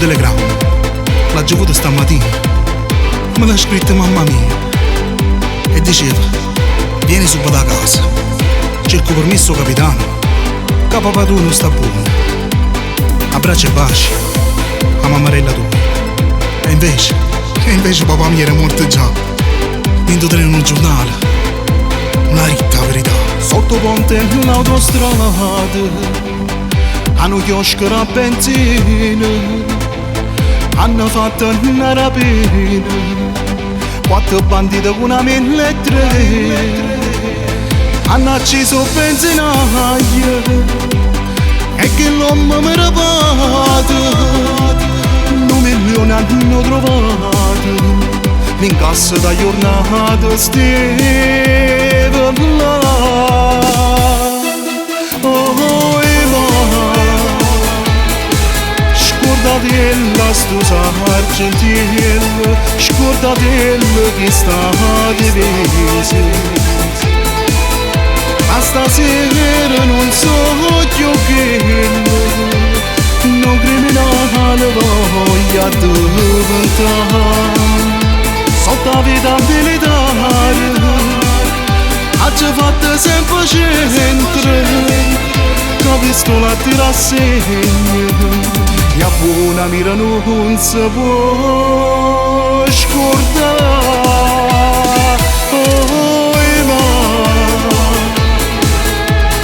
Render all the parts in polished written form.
telegramma L'aggio avuto stammatina Me l'ha scritto mamma mia E diceva Vieni subito a casa Cerco permesso 'o capitano Ca papà tuo nun sta buono Abbraccio e baci 'A mammarella tua E invece E invece papà mio era muorto già Dint' 'o treno nu giurnale M'ha ditto 'a verità Sotto 'o ponte 'e ll'autostrada A nu chiosco d' 'a benzina Hanno fatto na rapina Quatto bandite cu na 1003 Hanno acciso 'o benzinaio E chill'ommo m'era pate Nu milione hanno trovato L'incasso d' 'a jurnata steva là Oi mà Scuordatella stu sargentiello Scuordatella chesta divisa Ma stasera nun so' cchiù chillo Nu criminale voglio addeventà Sotto 'a vita militare Aggio fatto sempe centro Cu 'a pistola a tiro a segno E 'a buona mira nun se può scurdà Oi mà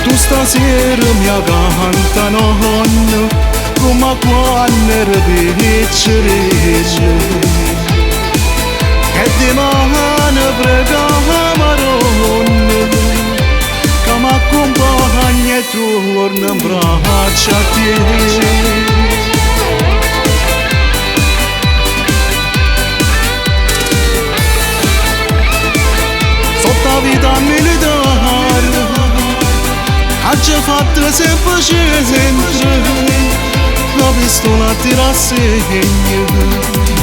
Tu stasera m'he 'a canta' nonna Comme a quanno ero piccerillo E dimane prego 'a Maronna Ca m'accumpagna e tuorno 'mbraccio a te. Sotto 'a vita militare Aggio fatto sempe centro Cu 'a pistola a tiro a segno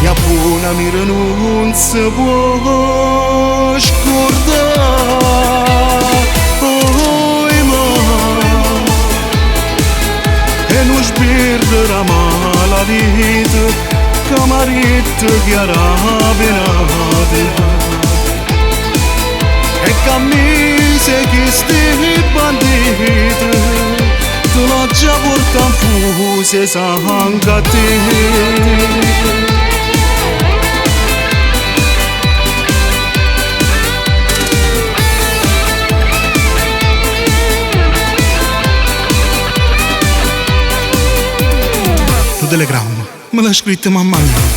E 'a buona mira nun se può scurdà Oi mà E nu sbirro d' 'a malavita Ca m'ha ditto chi ha rapinato E cammise chisti banditi Te l'aggia purtà 'nfuse 'e sangue a te. Nu telegramma me l'ha scritto mamma mia.